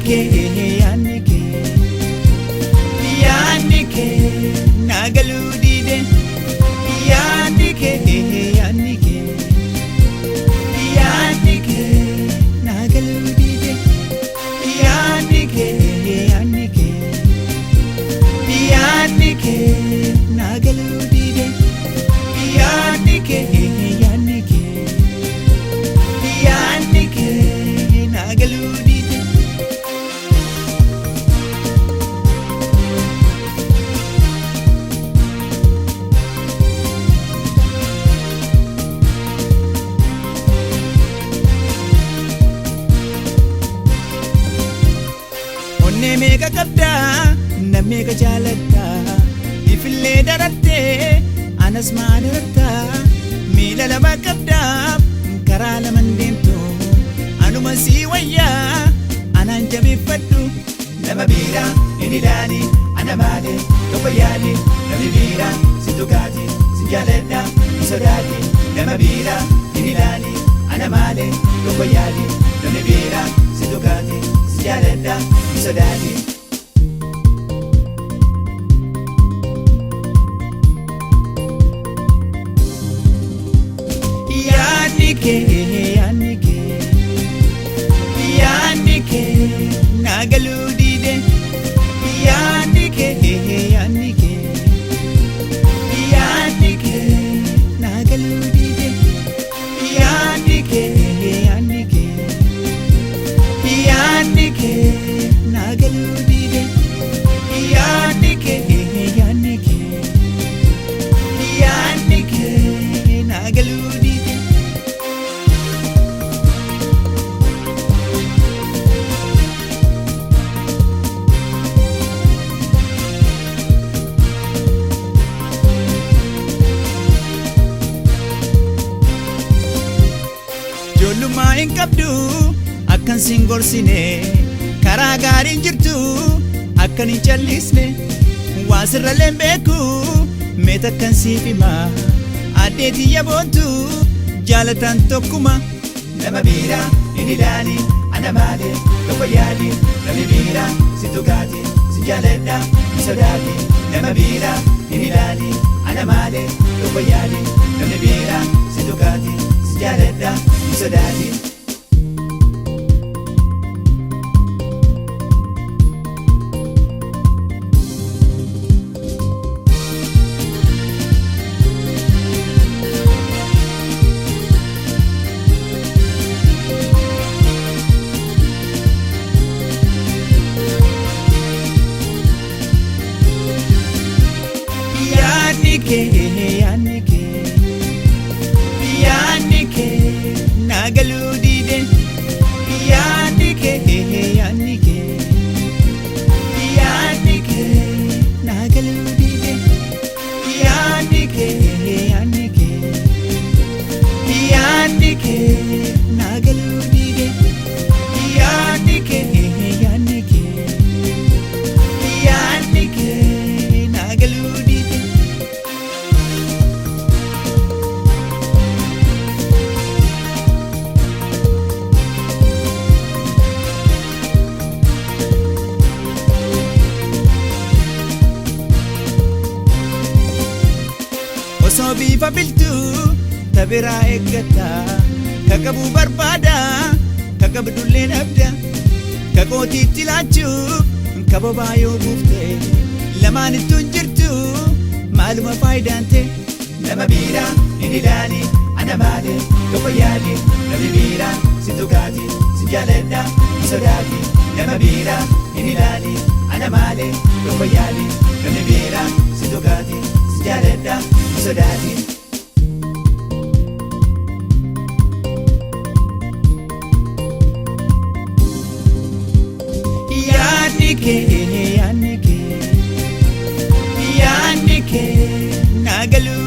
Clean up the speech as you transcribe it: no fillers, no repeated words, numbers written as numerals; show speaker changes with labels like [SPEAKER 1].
[SPEAKER 1] Yaanni kee, yaanni kee, yaanni kee naa galuu dide. Yaanni kee, yaanni kee, yaanni kee naa galuu dide. Yaanni kee, yaanni kee, yaanni kee naa galuu dide. Yaanni kee, yaanni kee, yaanni kee naa galuu dide. Onnee meeqa qabdaa, nam meeqa jaalattaa, ifillee darattee anas maa darattaa? Miila lama qabdaa, karaa laman deemtu, anuma sii wayyaa, anaan jabeeffadhu.
[SPEAKER 2] Nama biraa hin ilaali, ana malee tokko yaali. Namni biraa si tukaati, si jaaladha, hin sodaati. Nama biraa hin ilaali, ana malee tokko yaali. Namni biraa si tukaati, si jaaladha, hin sodaati.
[SPEAKER 1] Yaanni kee, yaanni kee, yaanni kee naa galuu dide. Yaanni kee, yaanni kee, yaanni kee naa galuu dide. Yaanni kee, yaanni kee, yaanni kee naa galuu dide. Yaanni kee, yaanni kee, yaanni kee naa galuu dide. Ijoollummaa hin qabdu akkan sin gorsine, karaa gaariin jirtu akkan hin callisne, waa sirrallee hin beeku, mee takkan siif hima, addeetiyya boontu jaalatan tokkuma.
[SPEAKER 2] Nama biraa hin ilaali, ana malee tokko yaali. Namni biraa si tukaati, si jaaladha, hin sodaati. Nama biraa hin ilaali, ana malee tokko yaali. Namni biraa si tukaati, si jaaladha, hin sodaati.
[SPEAKER 1] Yaanni kee, yaanni kee, yaanni kee naa galuu dide. Yaanni kee, yaanni kee, yaanni kee naa galuu dide. Yaanni kee, yaanni kee, yaanni kee naa galuu dide. Yaanni kee, yaanni kee, yaanni kee naa galuu dide. Osoo bifa biltuu tabiraa eeggata, ka qabuu barbaada, ka qabdullee dhabda, ka qootiitti laachuuf ka bobaa yoo buufte, lamaanittuu hin jirtu, maaluma faayidaan ta'e?
[SPEAKER 2] Nama biraa hin ilaali, ana malee tokko yaali. Namni biraa si tukaati, si jaaladha, hin sodaati. Nama biraa hin ilaali, ana malee tokko yaali. Namni biraa si tukaati, si jaaladha, hin sodaati.
[SPEAKER 1] Yaanni kee, yaanni kee, yaanni kee naa galuu